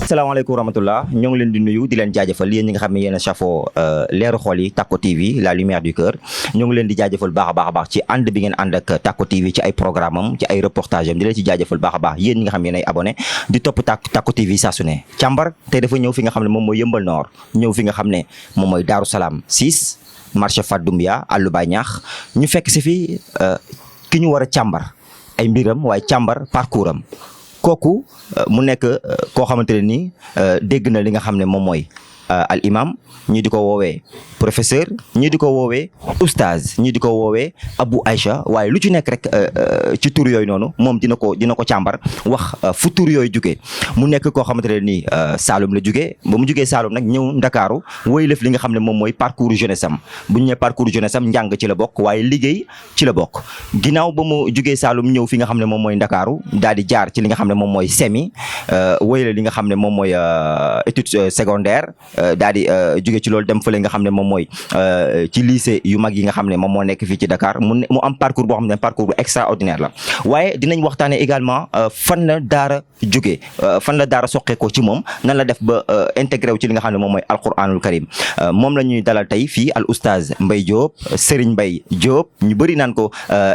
salaamaaleykum wa rahmatullah ñoo ngi leen di nuyu di leen jaajëfal yéen ñi nga xam ne yéen a safoo leeru xol yi Tacko TV la lumière du cœur ñoo ngi leen di jaajëfal baax a baax ci ànd bi ngeen ànd ak Tacko TV ci ay programme am ci ay reportage am di leen ci jaajëfal baax a baax yéen ñi nga xam ne yéen ay abonné di topp Tacko TV saa su ne càmbar tey dafa ñëw fi nga xam ne moom mooy Yeumbeul Nord ñëw fi nga xam ne moom mooy Darou Salam 6 marché Fadoumia àllu Baye Ñaax ñu fekk si fi ki ñu war a càmbar ay mbiram waaye càmbar parcours am kooku mu nekk koo xamante ne nii dégg na li nga xam ne moom mooy al imam ñii di ko woowee professeur ñii di ko woowee oustaz ñii di ko woowee Abou Aïcha waaye lu ci nekk rek ci tur yooyu noonu moom dina ko càmbar wax fu tur yooyu jugee mu nekk koo xamante ne nii Saloum la jugee ba mu jugee Saloum nag ñëw Ndakaaru woy lëf li nga xam ne moom mooy parcours jeunesse am bu ñu nee parcours jeunesse am njàng ci la bokk waaye liggéey ci la bokk ginnaaw ba mu jugee Saloum ñëw fi nga xam ne moom mooy Ndakaaru daal di jaar ci li nga xam ne moom mooy semi woy la li nga xam ne moom mooy étude secondaire daal di jóge ci loolu dem fële nga xam ne moom mooy ci lycée yu mag yi nga xam ne moom moo nekk fii ci Dakar mu am parcours boo xam ne parcours bu extraordinaire la waaye dinañ waxtaane également fan la daara jóge fan la daara soqeekoo ci moom nan la def ba intégré wu ci li nga xam ne moom mooy alquranul karim moom la ñuy dalal tey fii al oustaz Mbaye Diop Serigne Mbaye Diop ñu bëri naan ko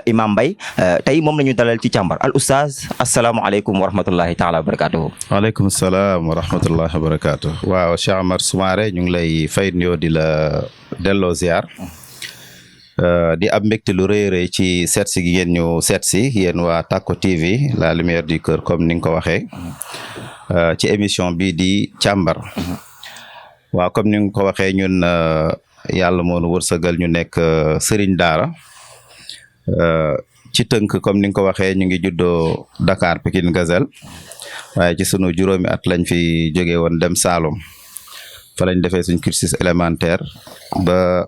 imam Mbaye tey moom la ñuy dalal ci càmbar al oustaz asalaamaaleykum wa rahmatullahi taala wa barakatuhu waaleykum salaam wa rahmatullahi wa barakatuh waaw Cheikh Amar Soumaré ñu ngi lay fay nuyoo di la delloo ziar di am mbégte lu rëy rëy ci seet si gi ngeen ñu seet si yéen waa Tacko TV la lumière du cœur comme ni nga ko waxee ci émission bi di càmbar waaw comme ni nga ko waxee ñun yàlla moo nu wërsëgal ñu nekk sëriñ daara ci tënk comme ni nga ko waxee ñu ngi juddoo Dakar Pikine Gazelle waaye ci sunu juróomi at lañ fi jóge woon dem Saloum fa lañ defee suñ cursus élémentaire ba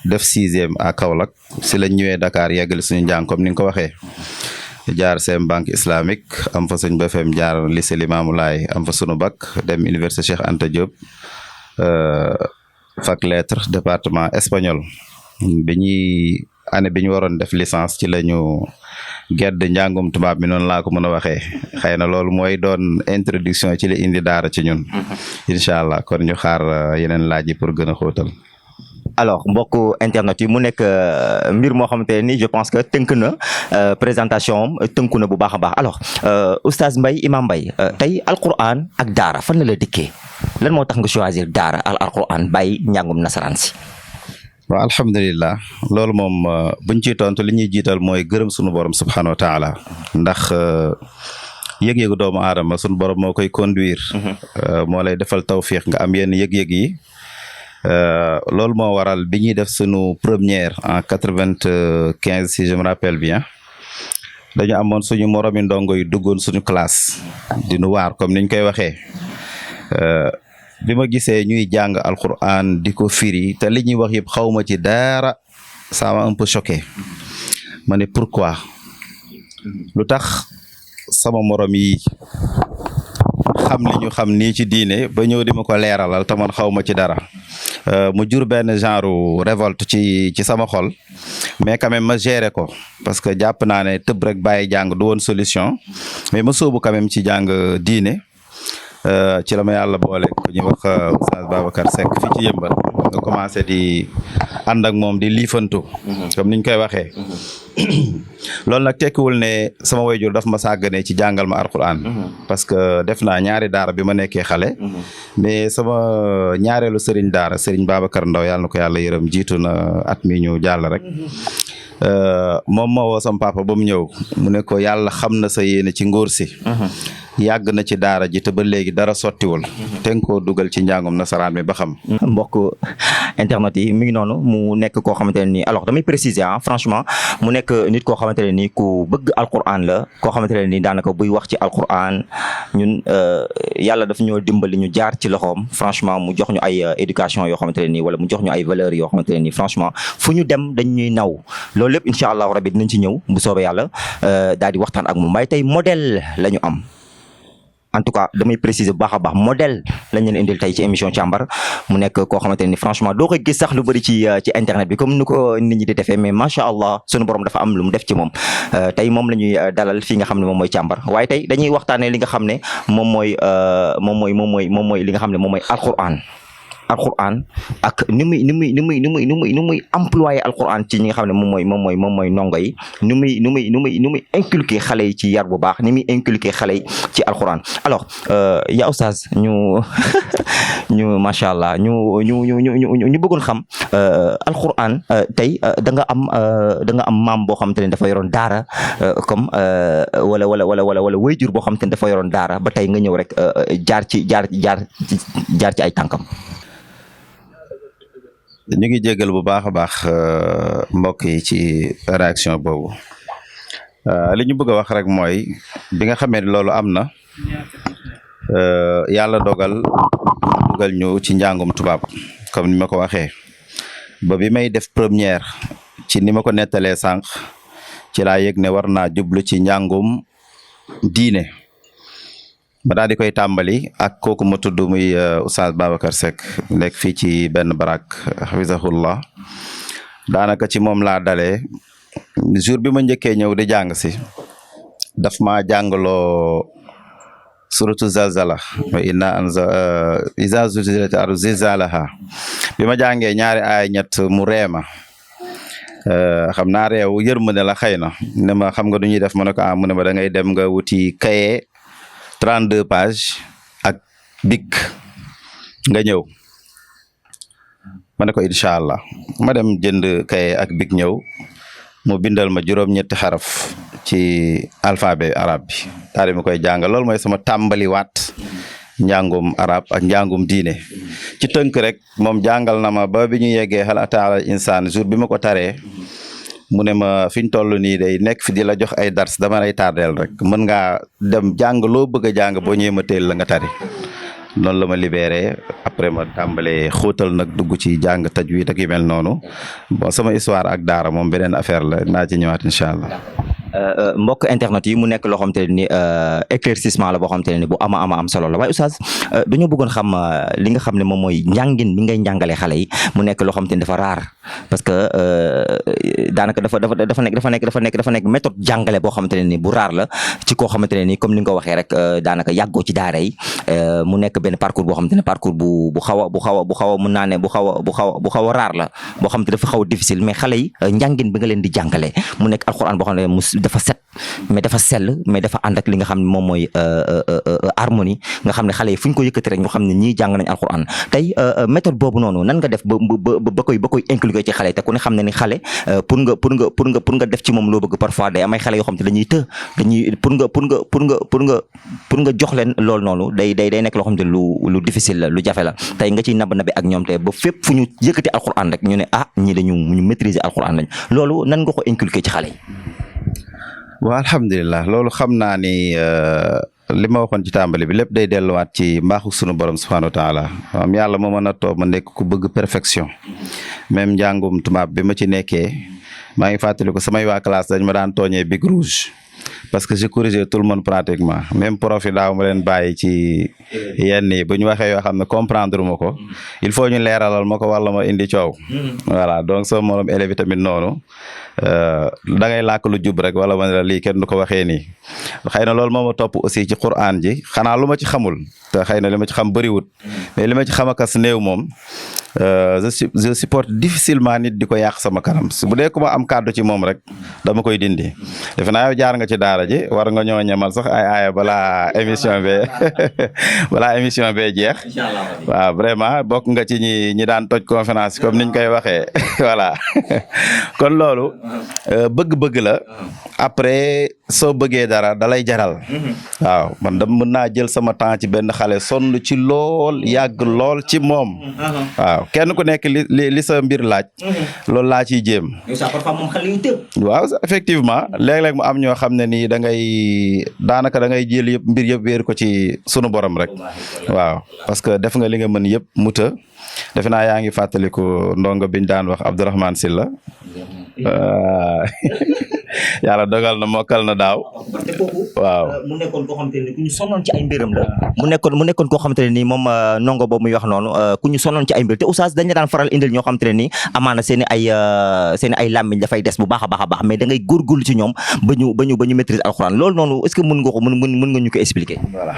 def 6e à Kaolack si lañ ñëwee Dakar yeggali suñu njàng comme ni nga ko waxee jaar seen banque islamique am fa suñ BFM jaar lycée Limamoulaye am fa sunu bac dem université Cheikh Anta Diop fac lettres département espagnol année bi ñu waroon def licence ci lañu gedd njàngum tubaab mi noonu laa ko mën a waxee xëy na loolu mooy doon introduction ci li indi daara ci ñun incha allah kon ñu xaar yeneen laaj yi pour gën a xóotal. alors mbokk internet yi mu nekk mbir moo xamante ne ni je pense que tënk na présentation am tënku na bu baax a baax alors oustaz Mbaye imam Mbaye tey alquran ak daara fan la dikkee lan moo tax nga choisir daara alquran bàyyi njàngum nasaraan si. waaw alhamdulilah loolu moom buñ ciy tontu li ñuy jiital mooy gërëm sunu borom subhanahu wa taala ndax yëg-yëgu doomu aadama sunu borom moo koy conduire moo lay defal tawfiq nga am yenn yëg-yëg yi loolu moo waral bi ñuy def sunu première en 95 si je me rappelle bien dañu amoon suñu moromi ndongo yu duggoon suñu classe di nu waar comme niñ koy waxee bi ma gisee ñuy jàng alquran di ko firi te li ñuy wax yëpp xawma ci dara ça m'a un peu choqué ma ne pourquoi lu tax sama morom yi xam li ñu xam nii ci diine ba ñëw di ma ko leeralal te man xawma ci dara mu jur benn genre révolte ci sama xol mais quand même ma gérer ko parce que jàpp naa ne tëb rek bàyyi jàng du woon solution mais ma sóobu quand même ci jàng diine ci la ma yàlla boole ku ñuy wax Oustaz Babacar Seck fii ci Yeumbeul nga commencé di ànd ak moom di liifantu comme niñ koy waxee loolu nag tekkiwul ne sama wayjur daf ma sàggane ci jàngal ma alquran parce que def naa ñaari daara bi ma nekkee xale mais sama ñaareelu sëriñ daara sëriñ Babacar Ndaw yàlla na ko yàlla yërëm jiitu na at mi ñu jàll rek moom moo woo sama papa ba mu ñëw mu ne ko yàlla xam na sa yéene ci ngóor si yàgg na ci daara ji te ba léegi dara sottiwul te nga koo dugal ci njàngum nasaraan mi ba xam. mbokk internet yi mi ngi noonu mu nekk koo xamante ne nii alors damay préciser franchement mu nekk nit koo xamante ne nii ku bëgg alquran la koo xamante ne nii daanaka buy wax ci alquran ñun yàlla daf ñoo dimbali ñu jaar ci loxoom franchement mu jox ñu ay éducation yoo xamante ne nii wala mu jox ñu ay valeurs yoo xamante ne nii franchement fu ñu dem dañ ñuy naw loolu lépp incha allahu rabbi dinañ ci ñëw bu soobee yàlla daal di waxtaan ak moom waaye tey modèle la ñu am. en tout cas damay préciser bu baax a baax modèle lañ leen indil tey ci émission càmbar mu nekk koo xamante ni franchement doo koy gis sax lu bëri ci internet bi comme ni ko nit ñi di defee mais macha allah sunu borom dafa am lu mu def ci moom tey moom la ñuy dalal fii nga xam ne moom mooy càmbar waaye tey dañuy waxtaanee li nga xam ne moom mooy li nga xam ne moom mooy alquran ak ni muy employé alquran ci ñi nga xam ne moom mooy ndongo yi ni muy inculquer xale yi ci yar bu baax ni muy inculquer xale yi ci alquran alors ya oustaz ñu macha allah ñu bëggoon xam alquran tey da nga am maam boo xamante ne dafa yoroon daara comme wala wayjur boo xamante ne dafa yoroon daara ba tey nga ñëw rek jaar ci ay tànkam. ñu ngi jégal bu baax a baax mbokk yi ci réaction boobu li ñu bëgg a wax rek mooy bi nga xamee ne loolu am na yàlla dugal ñu ci njàngum tubaab comme ni ma ko waxee ba bi may def première ci ni ma ko nettalee sànq ci laa yëg ne war naa jublu ci njàngum diine ma daal di koy tàmbali ak kooku ma tudd muy Oustaz Babacar Seck nekk fii ci benn barak hafizahullah daanaka ci moom laa dalee jour bi ma njëkkee ñëw di jàng si daf ma jàngaloo suratu zalzala wa inna iza zulzilatil ardu zilzalaha bi ma jàngee ñaari aay ñett mu reema xam naa réew yërmande la xëy na ne ma xam nga du ñuy def ma ne ko mu ne ma da ngay dem nga wuti kaye 32 pages ak bic nga ñëw ma ne ko incha allah ma dem jënd kaye ak bic ñëw mu bindal ma juróom-ñetti xaraf ci alphabet arabe bi daal di ma koy jàngal loolu mooy sama tàmbaliwaat njàngum arab ak njàngum diine ci tënk rek moom jàngal na ma ba bi ñu yeggee hal ataa alal insaan jour bi ma ko taree mu ne ma fi ñu toll nii day nekk fi di la jox ay dars dama lay tardeel rek mën ngaa dem jàng loo bëgg a jàng boo ñëwee ma teel la nga tari noonu la ma libéré après ma tàmbalee xóotal nag dugg ci jàng tajwid ak yu mel noonu bon sama histoire ak daara moom beneen affaire la naa ci ñëwaat incha allah. mbokk internet yi mu nekk loo xamante ne ni éclaircissement la boo xamante ne ni bu ama am solo la waaye oustaz dañoo bëggoon xam li nga xam ne moom mooy njàngin bi ngay njàngalee xale yi mu nekk loo xamante ni dafa raar parce que daanaka dafa nekk méthode jàngale boo xamante ne ni bu raar la ci koo xamante ne ni comme ni nga ko waxee rek daanaka yàggoo ci daara yi mu nekk benn parcours boo xamante ne parcours bu xaw a mën naa ne bu xaw a raar la boo xamante dafa xaw a difficile mais xale yi njàngin bi nga leen di jàngale mu nekk alxuraan boo xam ne dafa set mais dafa sell mais dafa ànd ak li nga xam ne moom mooy harmonie nga xam ne xale yi fu ñu ko yëkkati rek ñu xam ne ñii jàng nañ alxuraan tey méthode boobu noonu nan nga def ba koy inculquer ci xale te ku ne xam ne ni xale pour nga def ci moom loo bëgg parfois day amay xale yoo xam te dañuy pour nga jox leen loolu noonu day nekk loo xam te lu difficile la lu jafe la tey nga ciy nabi ak ñoom te ba fépp fu ñu yëkkati alxuraan rek ñu ne ñii dañu maîtriser alxuraan lañ loolu nan nga ko inculquer ci xale yi. waaw alhamdulilah loolu xam naa ni li ma waxoon ci tàmbali bi lépp day delluwaat ci mbaaxu sunu borom subhanahu wa taala am yàlla moo mën a toog ma nekk ku bëgg perfection même njàngum tubaab bi ma ci nekkee maa ngi fàttali ko samay waa classe dañ ma daan tooñee bic rouge parce que je corrigeais tout le monde pratiquement même prof yi daaw ma leen bàyyi ci yenn yi bu ñu waxee yoo xam ne comprendre ma ko il faut ñu leeralal ma ko wala ma indi coow voilà donc sama morom élève yi tamit noonu da ngay làkk lu jub rek wala ma ne la lii kenn du ko waxee nii xëy na loolu moo ma topp aussi ci Qur'an ji xanaa lu ma ci xamul te xëy na li ma ci xam bëriwut mais li ma ci xamakas néew moom je supporte difficilement nit di ko yàq sama kanam bu dee ku ma am kàddu ci moom rek dama koy dindi defe naa yow jaar nga ci daara ji war nga ñoo ñamal sax ay aaya balaa émission bee jeex waaw vraiment bokk nga ci ñi daan toj conférence comme niñ koy waxee voilà kon loolu bëgg-bëgg la après soo bëggee dara dalay jaral waaw man da mën naa jël sama temps ci benn xale sonn ci lool yàgg lool ci moom waaw kenn ku nekk li sa mbir laaj loolu laa ciy jéem waaw effectivement léeg-léeg mu am ñoo xam ne nii daanaka da ngay jël yëpp mbir yëpp wéer ko ci sunu borom rek waaw parce que def nga li nga mën yëpp muta defe naa yaa ngi fàttaliku ndongo biñ daan wax Abdourahmane Silla yàlla dogal na mokkal na daaw. te kooku waaw mu nekkoon koo xamante ne ku ñu sonnoon ci ay mbiram la mu nekkoon koo xamante ne nii moom ndongo boobu muy wax noonu ku ñu sonnoon ci ay mbir te oustaz dañ la daan faral indil ñoo xamante ne nii amaana seen i ay làmmiñ dafay des bu baax a baax mais da ngay góorgóorlu ci ñoom ba ñu maîtriser alxuraan loolu noonu est-ce que mën nga ñu ko expliquer. voilà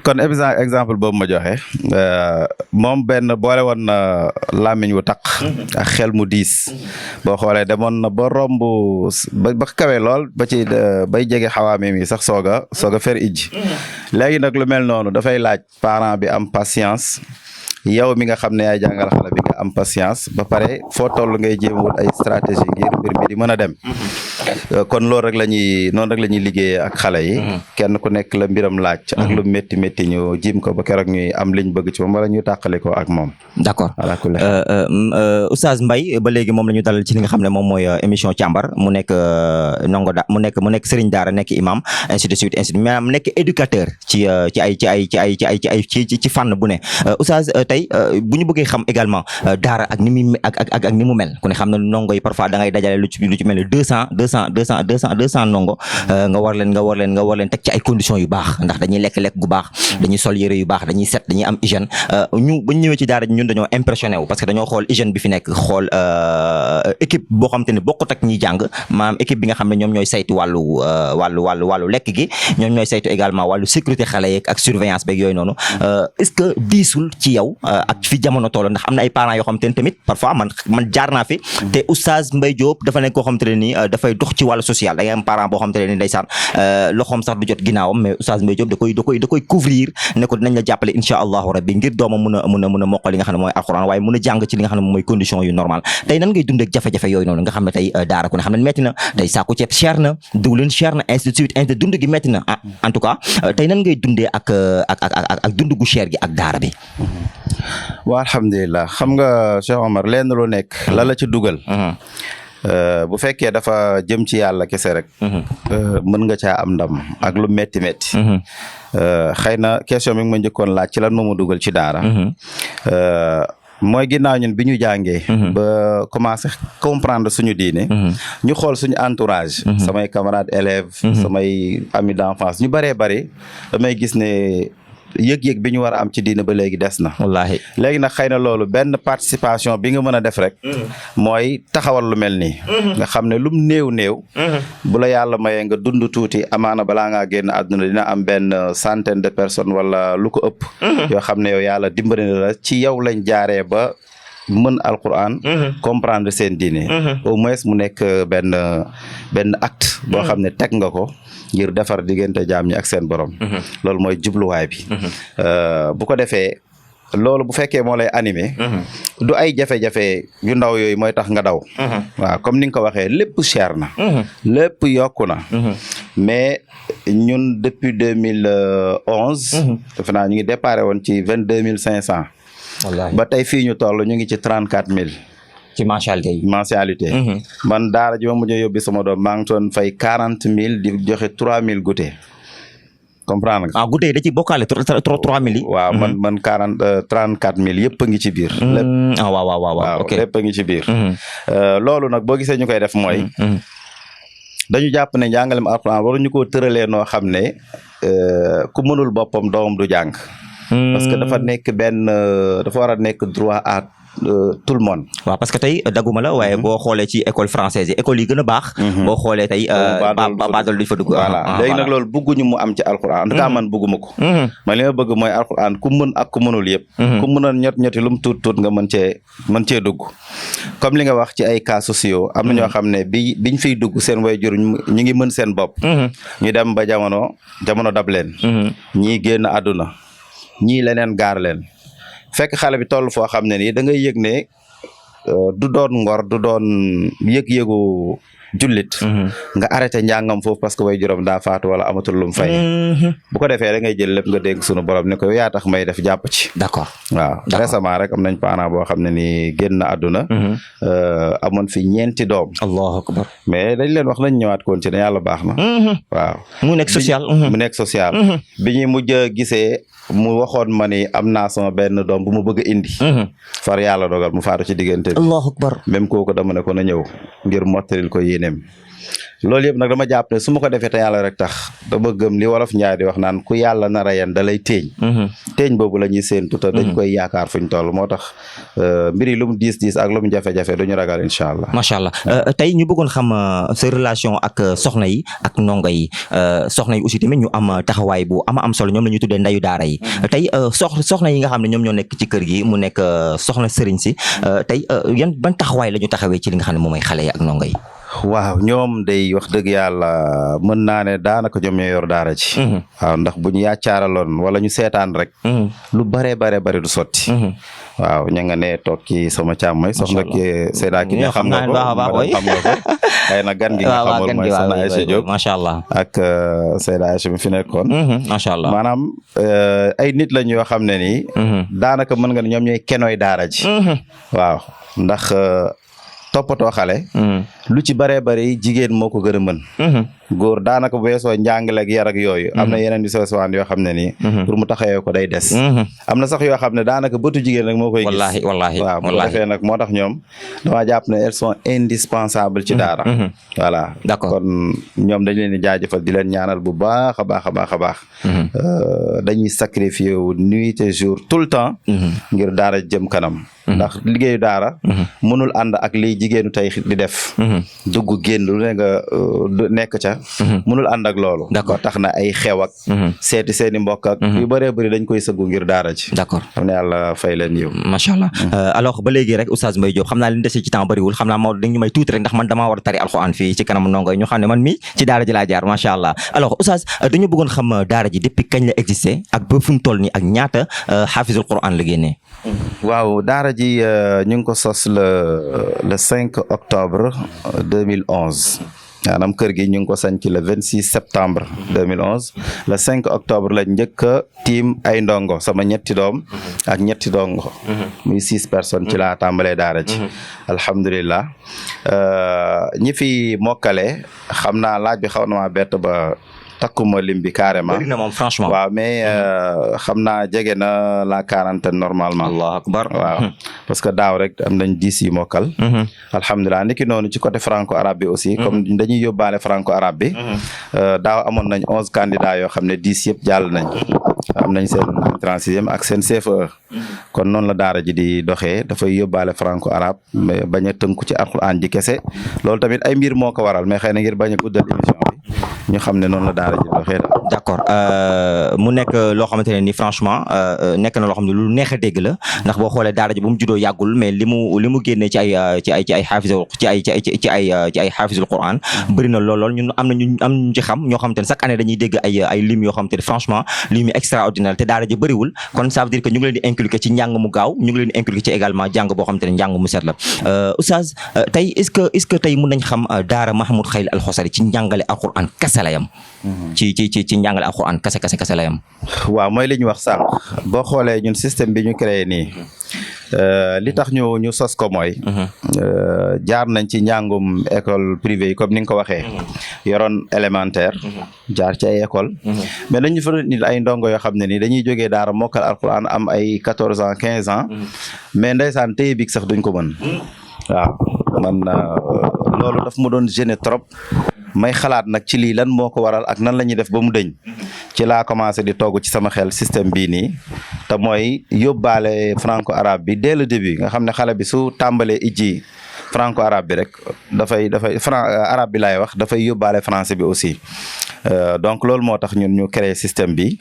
kon exemple boobu ma joxe moom benn boole woon na làmmiñ wu taq ak xel mu diis boo xoolee demoon na ba romb ba kawe lool ba ci bay jege xawaame mi sax soog a fer ij léegi nag lu mel noonu dafay laaj parent bi am patience yow mi nga xam ne yaay jàngal xale bi nga am patience ba pare foo toll ngay jéem wut ay stratégie ngir mbir mi di mën a dem kon loolu rek noonu rek la ñuy liggéeyee ak xale yi kenn ku nekk la mbiram laaj ak lu métti métti ñu jim ko ba keroog ñuy am liñ bëgg ci moom wala ñu tàqale ko ak moom. d'accord Oustaz Mbaye ba léegi moom la ñu dalal ci li nga xam ne moom mooy émission càmbar mu nekk ndongo da mu nekk sëriñ daara nekk imam ainsi de suite mais am nekk éducateur ci fànn bu ne Oustaz tey bu ñu bëggee xam également daara ak ni muy ak ni mu mel ku ne xam ne ndongo yi parfois da ngay dajale lu ci mel ni 200 ndongo nga war leen teg ci ay conditions yu baax ndax dañuy lekk gu baax dañuy sol yére yu baax dañuy set dañuy am hygiène bu ñu ñëwee ci daara ñun dañoo impressionné wu parce que dañoo xool hygiène bi fi nekk xool équipe boo xam te ne bokkut ak ñiy jàng maanaam équipe bi nga xam ne ñoom ñooy saytu wàllu lekk gi ñoom ñooy saytu également wàllu sécurité xale yeeg ak surveillance beeg yooyu noonu est-ce que diisul ci yow ak fi jamono toll ndax am na ay parents yoo xam te ne tamit parfois man jaar naa fi te Oustaz Mbaye Diop dafa nekk koo xam te ne nii dafay dox ci wàllu social da ngay am parent boo xam te ne nii ndeysaan loxoom sax du jot ginnaawam mais Oustaz Mbaye Diop da koy couvrir ne ko dinañ la jàppale insha allahu rabbi ngir doomam mun a mokkal li nga xam ne mooy alxuraan waaye mun a jàng ci li nga xam ne mooy condition yu normal tey nan ngay dundee ak jafe-jafe yooyu noonu nga xam ne tey daara ku ne xam ne metti na tey saaku ceeb cher na diwlin cher na ainsi de suite dund gi metti na en tout cas tey nan ngay dundee ak dund gu cher gi ak daara bi. waaw alhamdulilah xam nga Cheikh Omar lenn lu nekk la ci dugal bu fekkee dafa jëm ci yàlla kese rek mën nga caa am ndam ak lu métti xëy na question bi nga ma njëkkoon laaj ci lan moo ma dugal ci daara mooy ginnaaw ñun bi ñu jàngee ba commencé comprendre suñu diine ñu xool suñu entourage samay camarades élèves samay amis d'enfance ñu bëree bëri damay gis ne yëg-yëg bi ñu war a am ci diine ba léegi des na wallaahi léegi nag xëy na loolu benn participation bi nga mën a def rek mooy taxawal lu mel nii nga xam ne lum néew bu la yàlla mayee nga dund tuuti amaana balaa ngaa génn àdduna dina am benn centaine de personnes wala lu ko ëpp yoo xam ne yow yàlla dimbali na la ci yow lañ jaaree ba mën alquran comprendre seen diine au moins mu nekk benn acte boo xam ne teg nga ko ngir defar diggante jaam ñi ak seen borom loolu mooy jubluwaay bi bu ko defee loolu bu fekkee moo lay animé du ay jafe-jafe yu ndaw yooyu mooy tax nga daw waaw comme ni nga ko waxee lépp cher na lépp yokku na mais ñun depuis 2011 defe naa ñu ngi déparé woon ci 22 500 ba tey fii ñu toll ñu ngi ci 34 000 ci mensualité man daara ji ma mujj a yóbbi sama doom maa ngi doon fay 40 000 di joxe 3 000 goûter comprendre nga. Goûter yi da ci bokkaale 3 000 yi. waaw man 34 000 yëpp a ngi ci biir. lépp waaw ok lépp a ngi ci biir. loolu nag boo gisee ñu koy def mooy. dañu jàpp ne njàngalem alxuraan waruñu koo tëralee noo xam ne ku mënul boppam doomam du jàng. parce que dafa war a nekk droit à tout le monde. waaw parce que tey dagguma la waaye boo xoolee ci école française yi école yi gën a baax. boo xoolee tey baadol du fa dugg. voilà léegi nag loolu bëgguñu mu am ci alxuraan en tout cas man bëgguma ko. man li ma bëgg mooy alxuraan ku mën ak ku mënul yëpp. ku mënoon ñoti lu mu tuut nga mën cee dugg. comme li nga wax ci ay cas sociaux am na ñoo xam ne biñ fiy dugg seen waajur ñu ngi mën seen bopp. ñu dem ba jamono dab leen. ñii génn àdduna ñii leneen gaar leen. fekk xale bi toll foo xam ne nii da ngay yëg ne du doon ngor du doon yëg-yëgu jullit nga arrêté njàngam foofu parce que way juróom daa faatu wala amatul lu mu fay bu ko defee da ngay jël lépp nga dénk sunu borom ne ko yaa tax may def jàpp ci d'accord waaw récemment rek am nañ parent boo xam ne nii génn na àdduna amoon fi 9 doom allahu akbar mais dañ leen wax nañ ñëwaat continuer yàlla baax na waaw mu nekk social bi ñuy mujj gisee mu waxoon ma ni am naa sama benn doom bu mu bëgg a indi far yàlla dogal mu faatu ci diggante bi allahu akbar même kooku dama ne ko na ñëw ngir mottalil ko yéeneem loolu yëpp nag dama jàpp ne su ma ko defee te yàlla rek tax dama gëm li wolof Njaay di wax naan ku yàlla nar a yen da lay téeñ téeñ boobu la ñuy séentu te dañ koy yaakaar fuñ toll moo tax mbir yi lu mu diis ak lu mu jafe-jafe duñu ragal incha allah. macha allah tey ñu bëggoon xam sa relation ak soxna yi ak ndongo yi soxna yi aussi tamit ñu am taxawaay bu am solo ñoom la ñuy tuddee ndayu daara yi tey soxna yi nga xam ne ñoom ñoo nekk ci kër gi mu nekk soxna sëriñ si tey yan ban taxawaay la ñu taxawee ci li nga xam ne moom mooy xale yi ak ndongo yi. waaw ñoom day wax dëgg yàlla mën naa ne daanaka ñoom ñoo yor daara ji. waaw ndax bu ñu yaacaaraloon wala ñu seetaan rek. lu bare du sotti. waaw ña nga ne toog ci sama càmmoñ soxna ki Seyda ki nga xam nga ko xam nga ko xëy na gan gi nga xamul mooy soxna Aïcha Diop macha allah ak Seyda Aïcha mi fi nekkoon macha allah maanaam ay nit lañ yoo xam ne nii daanaka mën nga ne ñoom ñooy kenoy daara ji waaw ndax toppatoo xale lu ci baree bari jigéen moo ko gën a mën góor daanaka bu weesoo njàngale ak yar ak yooyu am na yeneen yu sewaan yoo xam ne nii pour mu taxawee ko day des am na sax yoo xam ne daanaka bëtu jigéen rek moo koy gis wallaahi waaw bu defee nag moo tax ñoom dama jàpp ne elles sont indispensables ci daara voilà d'accord kon ñoom dañ leen di jaajëfal di leen ñaanal bu baax a baax a baax a baax dañuy sacrifier wu nuit et jour tout le temps ngir daara jëm kanam ndax liggéeyu daara mënul ànd ak li jigéenu tey di def dugg génn lu ne nga nekk ca mënul ànd ak loolu ba tax na ay xew ak seeti seeni mbokk ak yu bëree bëri dañ koy sëggu ngir daara ji d'accord xam ne yàlla fay leen yiw macha allah alors ba léegi rek Oustaz Mbaye Diop xam naa li ñu dese ci temps bëriwul xam naa Maodo dañu may tuuti rek ndax man damaa war a tari alxuraan fii ci kanam ndongo yi ñu xam ne man mi ci daara ji laa jaar macha allah alors Oustaz dañu bëggoon xam daara ji depuis kañ la existé ak ba fu mu toll nii ak ñaata xaafizul Quran la génnee waaw daara ji ñu ngi ko sos le 5 octobre 2011 maanaam kër gi ñu ngi ko sanc le 26 septembre 2011 le 5 octobre la njëkk a tiim ay ndongo sama ñetti doom ak ñetti ndongo muy 6 personnes ci laa tàmbalee daara ji alhamdulilah ñi fi mokkale xam naa laaj bi xaw na maa bett ba takkuma lim bi carrément bëri na moom franchement waaw mais xam naa jege na la quarantaine normalement allahu akbar waaw parce que daaw rek am nañ 10 yi mokkal alhamdulilah niki noonu ci côté franco arabe bi aussi comme dañuy yóbbaale franco arabe bi daaw amoon nañ 11 candidats yoo xam ne 10 yëpp jàll nañ am nañ seen 36e ak seen CFE kon noonu la daara ji di doxee dafay yóbbaale franco arabe mais bañ a tënku ci alxuraan ji kese loolu tamit ay mbir moo ko waral mais xëy na ngir bañ a guddal émission bi ñu xam ne noonu la daara ji doxee daal. d'accord mu nekk loo xamante ne ni franchement nekk na loo xam ne lu neex a dégg la ndax boo xoolee daara ji bu mu juddoo yàggul mais li mu génnee ci ay xaafizul Quran bëri na lool ñun am ñu ci xam ñoo xamante ne chaque année dañuy dégg ay lim yoo xamante ne franchement lim yi extraordinaire te daara ji bëriwul kon ça veut dire que ñu ngi leen di inculquer ci njàng mu gaaw ñu ngi leen di inculquer ci également jàng boo xamante ne njàng mu set la Oustaz tey est-ce que tey mun nañ xam daara Mahmoud Khalil Al Khosari ci njàngale Alquran kese la yam ci njàngale Alquran kese la yam waaw mooy li ñu wax sànq boo xoolee ñun système bi ñu créé nii li tax ñu sos ko mooy jaar nañ ci njàngum école privée yi comme ni nga ko waxee yoroon élémentaire jaar ci ay école mais dañu fa nit ay ndongo yoo xam ne nii dañuy jógee daara mokkal alquran am ay 14 ans 15 ans mais ndeysaan téye big sax duñ ko mën waaw man loolu daf ma doon gêner trop may xalaat nag ci lii lan moo ko waral ak nan la ñuy def ba mu dëñ ci laa commencé di togg ci sama xel système bii nii te mooy yóbbaale franco arabe bi dès le début nga xam ne xale bi su tàmbalee ijji franco arabe bi rek dafay arabe bi laay wax dafay yóbbaale français bi aussi donc loolu moo tax ñun ñu créer système bi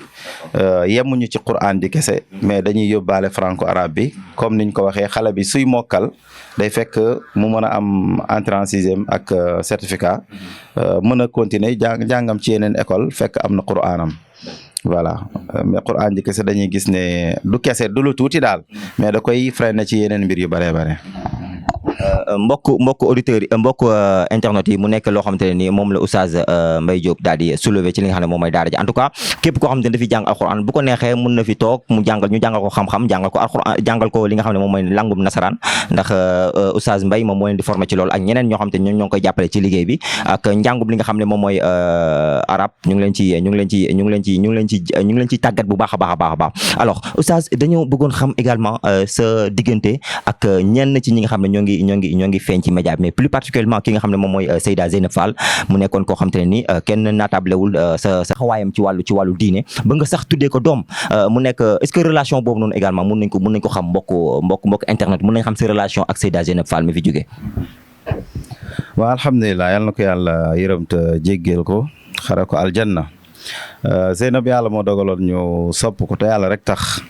yemuñu ci Qur'an di kese mais dañuy yóbbaale franco arabe bi comme niñ ko waxee xale bi suy mokkal day fekk mu mën a am entrée en sixième ak certificat mën a continuer jàngam ci yeneen école fekk am na Qur'anam voilà mais Qur'an ji kese dañuy gis ne du kese du lu tuuti daal mais da koy freiné ci yeneen mbir yu bare bare mbokk auditeurs yi mbokk internet yi mu nekk loo xamante ne nii moom la Oustaz Mbaye Diop daal di soulever ci li nga xam ne moom mooy daara ji en tout cas képp koo xamante ne dafiy jàng alxuraan bu ko neexee mun na fi toog ñu jàngal ko xam-xam jàngal ko alxuraan jàngal ko li nga xam ne moom mooy langum nasaraan ndax Oustaz Mbaye moom moo leen di former ci loolu ak ñeneen ñoo xamante ne ñoo ngi koy jàppale ci liggéey bi ak njàngum li nga xam ne moom mooy arab ñu ngi leen ci tàggat bu baax a baax alors Oustaz dañoo bëggoon xam également sa diggante ak ñenn ci ñi nga xam ne ñoo ñoo ngi feeñ ci média bi mais plus particulièrement ki nga xam ne moom mooy Seyda Zeynab Fall mu nekkoon koo xam te ne ni kenn naatablewul sa xawaayam ci wàllu diine ba nga sax tuddee ko doom mu nekk est-ce que relation boobu noonu également mun nañ ko xam mbokk internet mun nañ xam sa relation ak Seyda Zeynab Fall mi fi jógee. waaw alhamdulilah yal na ko yàlla yërëm te jéggal ko xare ko aljanna Zeynab yàlla moo dogaloon ñu sopp ko te yàlla rek tax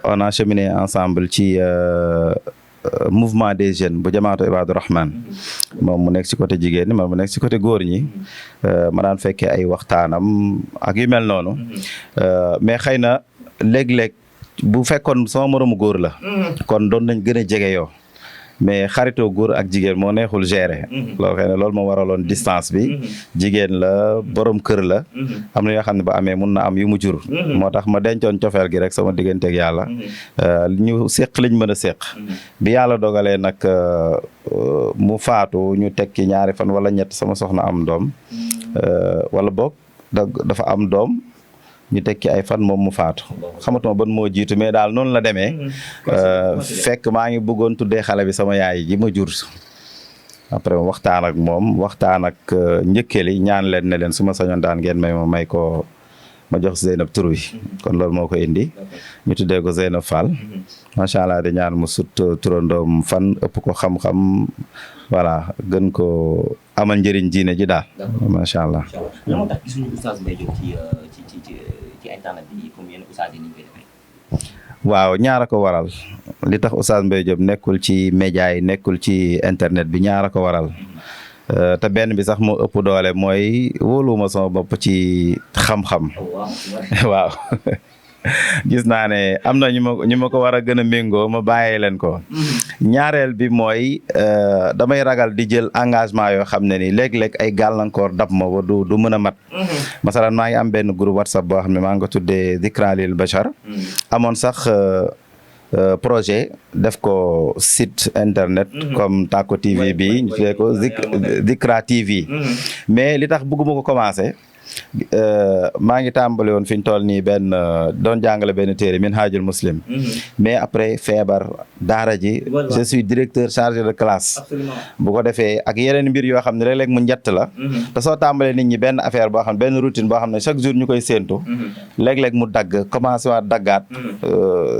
on a cheminé ensemble ci mouvement des jeunes bu jamaatu Ibadu Rahman moom mu nekk ci côté jigéen ñi man mu nekk ci côté góor ñi ma daan fekkee ay waxtaanam ak yu mel noonu mais xëy na léeg-léeg bu fekkoon sama moromu góor la kon doon nañ gën a jege yoo mais xaritoo góor ak jigéen moo neexul gérer loolu xëy na loolu moo waraloon distance bi jigéen la borom kër la am na yoo xam ne ba amee mun na am yu mu jur moo tax ma dencoon cofeel gi rek sama digganteeg yàlla ñu séq liñ mën a séq bi yàlla dogalee nag mu faatu ñu tekki ñaari fan wala ñett sama soxna am doom wala boog dafa am doom ñu tekki ay fan moom mu faatu xamatuma ban moo jiitu mais daal noonu la demee fekk maa ngi bëggoon tuddee xale bi sama yaay ji ma jur après waxtaan ak moom waxtaan ak njëkkeli ñaan leen ne leen su ma sañoon daan ngeen may ko ma jox Zeynab tur wi kon loolu moo ko indi ñu tuddee ko Zeynab Fall macha allah di ñaan mu sut turandoom fan ëpp ko xam-xam voilà gën ko amal njëriñ diine ji daal macha allah. lan moo tax gisuñu Oustaz Mbaye Diop ci internet bi comme yenn oustaz yi ni ñu koy defee. waaw ñaar a ko waral li tax Oustaz Mbaye Diop nekkul ci média yi nekkul ci internet bi ñaar a ko waral te benn bi sax moo ëpp doole mooy wóoluwuma sama bopp ci xam-xam waaw gis naa ne am na ñu ma ko war a gën a méngoo ma bàyyee leen ko ñaareel bi mooy damay ragal di jël engagement yoo xam ne ni léeg-léeg ay gàllankoor dab ma ba du mën a mat masalan maa ngi am benn groupe WhatsApp boo xam ne maa ngi ko tuddee Zikra lil Bachar amoon sax projet def ko site internet comme Tako TV bi ñu tuddee ko Zikra TV mais li tax bëgguma ko commencé maa ngi tàmbali woon fi ñu toll nii benn doon jàngale benn téere Minhajul Muslim mais après feebar daara ji je suis directeur chargé de classe bu ko defee ak yeneen mbir yoo xam ne léeg-léeg mu njett la te soo tàmbalee nit ñi benn affaire boo xam ne benn routine boo xam ne chaque jour ñu koy séentu léeg-léeg mu dagg commencé waat daggaat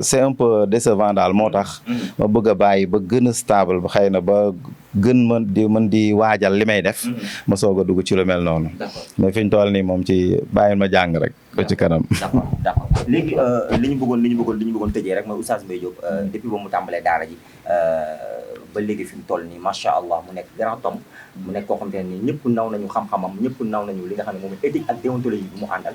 c'est un peu décevant daal moo tax ma bëgg a bàyyi ba gën a stable ba xëy na ba gën mën di waajal li may def ma soog a dugg ci lu mel noonu mais fi ñu toll nii moom ci bàyyil ma jàng rek ba ci kanam. d'accord léegi li ñu bëggoon tëjee rek mooy Oustaz Mbaye Diop depuis ba mu tàmbalee daara ji ba léegi fi mu toll nii macha allah mu nekk grand homme mu nekk koo xamante ne nii ñëpp naw nañu xam-xamam ñëpp naw nañu li nga xam ne moom éthique ak déontologie bi mu àndal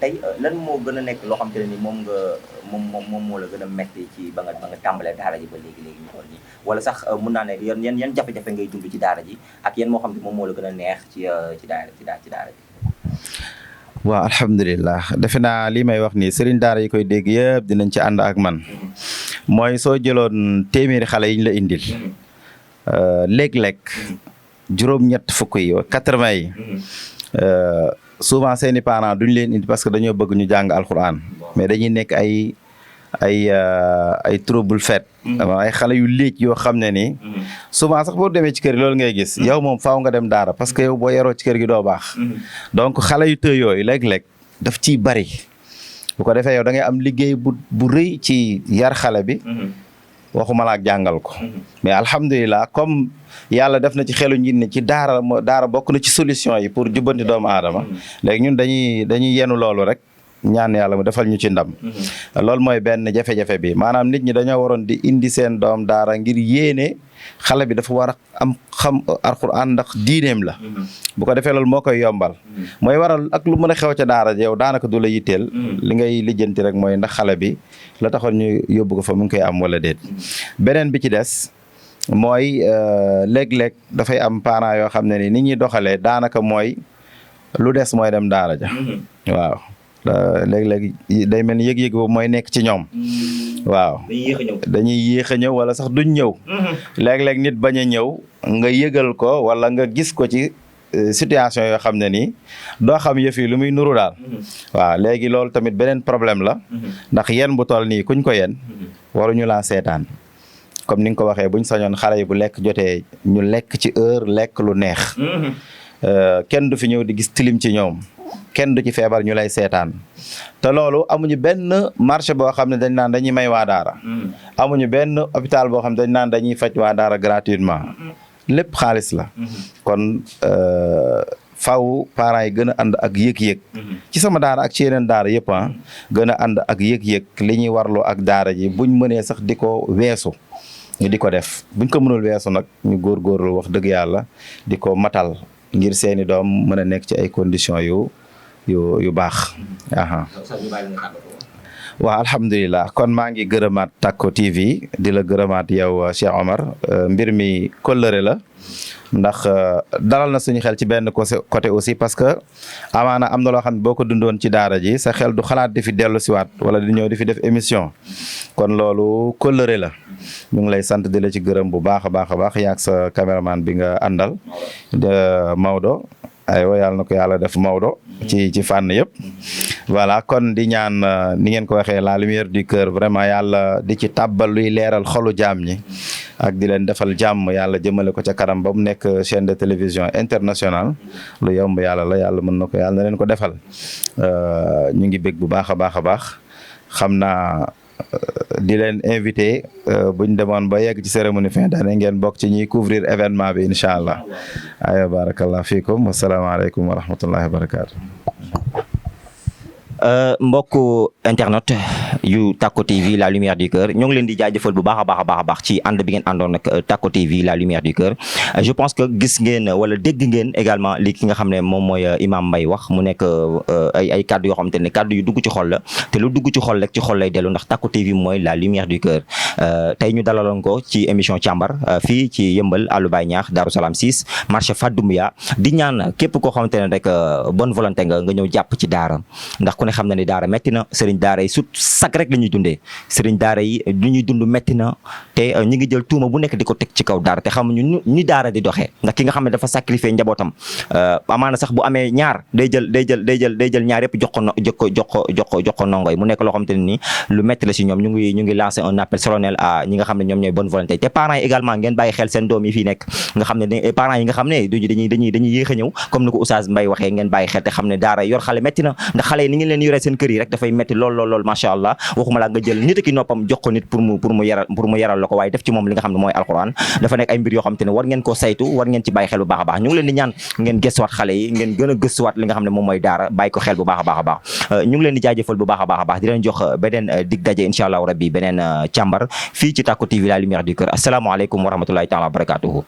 tey lan moo gën a nekk loo xamante ne nii moom moo la gën a metti ci ba nga tàmbalee daara ji ba léegi ñu toll nii wala sax mun naa ne yan jafe-jafe ngay dund ci daara ji ak yan moo xam ne moom moo la gën a neex ci daara ji. waaw alhamdulilah defe naa lii may wax nii sëriñ daara yi koy dégg yëpp dinañ ci ànd ak man mooy soo jëloon téeméeri xale yi ñu la indil léeg-léeg juróom-ñett fukk yi 80 yi souvent seeni parents duñ leen indi parce que dañoo bëgg ñu jàng alquran mais dañuy nekk ay trouble fait ay xale yu léej yoo xam ne nii souvent sax boo demee ci kër gi loolu ngay gis yow moom faaw nga dem daara parce que yow boo yaroo ci kër gi doo baax donc xale yu të yooyu léeg-léeg daf ciy bari bu ko defee yow da ngay am liggéey bu rëy ci yar xale bi waxuma la ak jàngal ko mais alhamdulilah comme yàlla def na ci xelu nit ñi ci daara bokk na ci solution yi pour jubbanti doomu aadama léegi ñun dañuy yenu loolu rek ñaan yàlla mu defal ñu ci ndam loolu mooy benn jafe-jafe bi maanaam nit ñi dañoo waroon di indi seen doom daara ngir yéene xale bi dafa war a am xam alxuraan ndax diineem la bu ko defee loolu moo koy yombal mooy waral ak lu mën a xew ca daara yow daanaka du la yitteel li ngay lijjanti rek mooy ndax xale bi la taxoon ñu yóbbu ko fa mu ngi koy am wala déet beneen bi ci des mooy léeg-léeg dafay am parents yoo xam ne ni nit ñuy doxalee daanaka mooy lu des mooy dem daara ja waaw léeg-léeg day mel ni yëg-yëg boobu mooy nekk ci ñoom waaw dañuy yéex a ñëw wala sax duñ ñëw léeg-léeg nit bañ a ñëw nga yëgal ko wala nga gis ko ci situation yoo xam ne nii doo xam yëf yi lu muy nuru daal waaw léegi loolu tamit beneen problème la ndax yen bu toll nii kuñ ko yen waruñu laa seetaan comme ni nga ko waxee buñ sañoon xale yi bu lekk jotee ñu lekk ci heure lekk lu neex kenn du fi ñëw di gis tilim ci ñoom kenn du ci feebar ñu lay seetaan te loolu amuñu benn marché boo xam ne dañ naan dañuy may waa daara amuñu benn hôpital boo xam ne dañ naan dañuy faj waa daara gratuitement lépp xaalis la kon faw parents yi gën a ànd ak yëg-yëg ci sama daara ak ci yeneen daara yëpp gën a ànd ak yëg-yëg li ñuy warloo ak daara ji buñ mënee sax di ko weesu ñu di ko def buñ ko mënul weesu nag ñu góorgóorlu wax dëgg yàlla di ko matal ngir seeni doom mën a nekk ci ay conditions yu baax. waaw alhamdulilah kon maa ngi gërëmaat Tacko TV di la gërëmaat yow Cheikh Omar mbir mi kóllëre la ndax dalal na suñu xel ci benn côté aussi parce que amaana am na loo xam ne boo ko dundoon ci daara ji sa xel du xalaat di fi dellu siwaat wala di ñëw di fi def émission kon loolu kóllëre la ñu ngi lay sant di la ci gërëm bu baax a baax a baax yaag sa caméraman bi nga àndal Maodo aywa yàlla na ko yàlla def Maodo ci fànn yëpp voilà kon di ñaan ni ngeen ko waxee la lumière du cœur vraiment yàlla di ci tàbbal luy leeral xolu jaam ñi ak di leen defal jàmm yàlla jëmale ko ca kanam ba mu nekk chaîne de télévision internationale lu yomb yàlla la yàlla mën na ko yàlla na leen ko defal ñu ngi bég bu baax a baax a baax xam naa di leen invité buñ demoon ba yegg ci cérémonie fin d'année ngeen bokk ci ñuy couvrir événement bi incha allah ayo barakallah fiikum wasalaamaaleykum wa rahmatullahi wa barakatu mbokku internet yu Tacko TV la lumière du cœur ñoo ngi leen di jaajëfal bu baax a baax ci ànd bi ngeen àndoon nag Tacko TV la lumière du cœur je pense que gis ngeen wala dégg ngeen également li ki nga xam ne moom mooy Imam Mbaye wax mu nekk ay kàddu yoo xamante ne kàddu yu dugg ci xol la te lu dugg ci xol rek ci xol lay dellu ndax Tacko TV mooy la lumière du cœur tey ñu dalaloon ko ci émission càmbar fii ci Yëmbal Alou Baye Niakh Darou Salam 6 marché Fadoumia di ñaan képp koo xamante ne rek bonne volonté nga ñëw jàpp ci daara ndax ku ne xam na ni daara metti na sëriñ daara yi sut sak rek la ñuy dundee sëriñ daara yi lu ñuy dund metti na te ñu ngi jël tuuma bu nekk di ko teg ci kaw daara te xamuñu ni daara di doxee ndax ki nga xam ne dafa sacrifier njabootam amaana sax bu amee ñaar day jël ñaar yëpp jox ko ndongo yi mu nekk loo xamante ne ni lu metti la si ñoom ñu ngi lancer un appel solennel à ñi nga xam ne ñoom ñooy bonne volonté te parents yi également ngeen bàyyi xel seen doom yi fii nekk nga xam ne parents yi nga xam ne dañuy yéex a ñëw comme ni ko Oustaz Mbaye waxee ngeen bàyyi xel te xam ne daara yor xale metti na ndax xale yi ni ngeen leen yoree seen kër yi rek dafay metti lool macha allah waxuma la nga jël nit ki noppam jox ko nit pour mu yaral la ko waaye def ci moom li nga xam ne mooy alquran dafa nekk ay mbir yoo xam te ne war ngeen koo saytu war ngeen ci bàyyi xel bu baax a baax ñu ngi leen di ñaan ngeen gëstuwaat xale yi ngeen gën a gëstuwaat li nga xam ne moom mooy daara bàyyi ko xel bu baax a baax ñu ngi leen di jaajëfal bu baax a baax di leen jox beneen dig daje incha allah rabbi beneen càmbar fii ci Tacko TV la lumière du cœur asalaamaaleykum wa rahmatullahi taala wa barakatuhu